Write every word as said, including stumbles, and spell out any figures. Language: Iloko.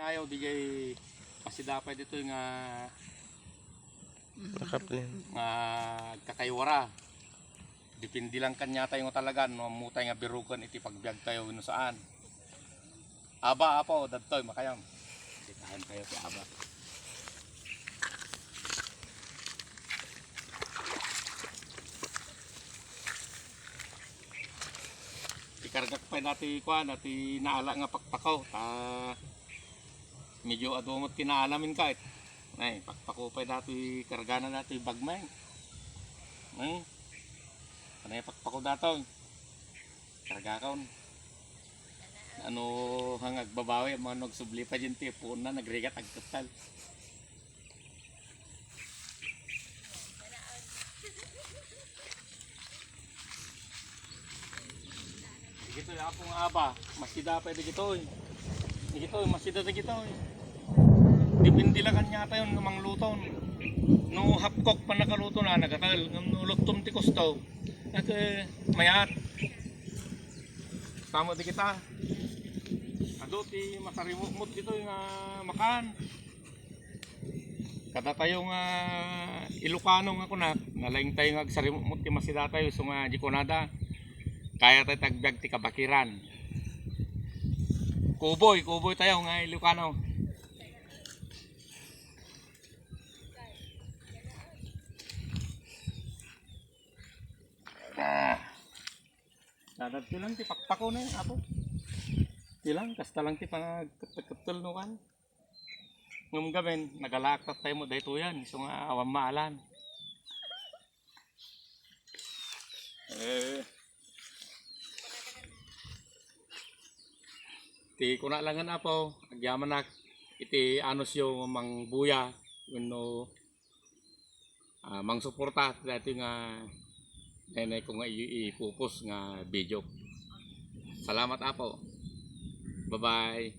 Tayo, di jay masida pay ditoy nga, Nakaplin. Nga agkakaywara. Depende lang kaniatayo nga talaga no ammotay nga biruken iti pagbiagtayo wenno saan. Aba, apo, dadtoy, makayam. Sikahan tayo ti aba. Ikargak pay dati kuan, dati naala nga pakpakaw. Ta medyo adu met ti naala min kait. Nay, pakpakaw pay dati kargana dati bagmay. Hmm? Anay pakpakaw datoy. Kargakon. Ano, hang agbabawi, mga nagsubli pa dyan ti puon na, nagrigat, agkasal. Dagitoy, apo nga aba, masida pay dagitoy. Dagitoy, masida dagitoy. Depende lang kaniatayon nga mangluton. No half cook pa nakaluto na, nagatal. Ngem no luttom ti kusto, at, eh, mayat. Tama di kita. Adu ti masarimukmut ditoy nga makan. Kadatayo nga Ilocano nga kunak, nalaingtayo nga agsarimukmut ti masidatayo, isu nga di kunada, kayatayo ti agbiag ti kabakiran. Kuboy, kuboy tayo nga Ilocano. Dadad ti lang ti pakpakaw na yun, apo. Ti lang, kasta lang ti pangagkeptel-keptel no kan. Ngem gamin, nagalaak tattay mo daytoyan, isu nga awan maalan. Eh, ti kuna langen, apo, agyamanak iti anusyo mangbuya wenno, ah, mangsuporta dati nga nenay ko nga i-, ipupos nga video. Salamat, apo. Bye-bye.